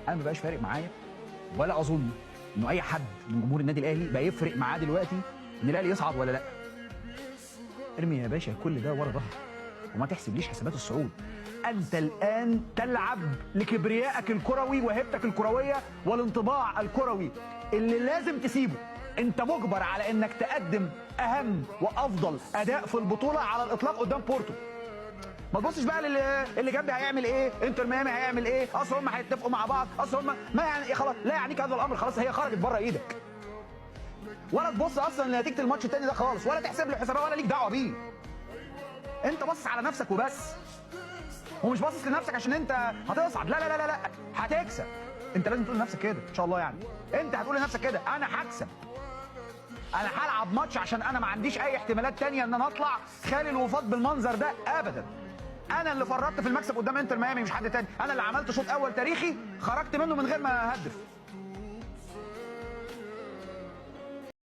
انا ما بقاش فارق معايا، ولا اظن انه اي حد من جمهور النادي الاهلي بقى يفرق معاه دلوقتي ان الاهلي يصعد ولا لا. ارمي يا باشا كل ده ورا ظهرك وما تحسبليش حسابات الصعود. انت الان تلعب لكبريائك الكروي وهيبتك الكروية والانطباع الكروي اللي لازم تسيبه. انت مجبر على انك تقدم اهم وافضل اداء في البطولة على الاطلاق قدام بورتو. ما تبصش بقى اللي جنبي هيعمل ايه، انتر ميامي هيعمل ايه، اصل هم هيتفقوا مع بعض، اصل هم ما يعني ايه، خلاص لا يعنيك هذا الامر، خلاص هي خرجت بره ايدك. ولا تبص اصلا لنتيجة الماتش التاني ده خالص، ولا تحسب له حسابات، ولا ليك دعوه بيه. انت باصص على نفسك وبس، ومش باصص لنفسك عشان انت هتصعد، لا لا لا لا، هتكسب. انت لازم تقول لنفسك كده ان شاء الله، يعني انت هتقول لنفسك كده انا هكسب، انا هلعب ماتش عشان انا ما عنديش اي احتمالات تانية ان انا اطلع خالي الوفاض بالمنظر ده ابدا. انا اللي فرطت في المكسب قدام انتر ميامي مش حد تاني، انا اللي عملت شوط اول تاريخي خرجت منه من غير ما اهدف.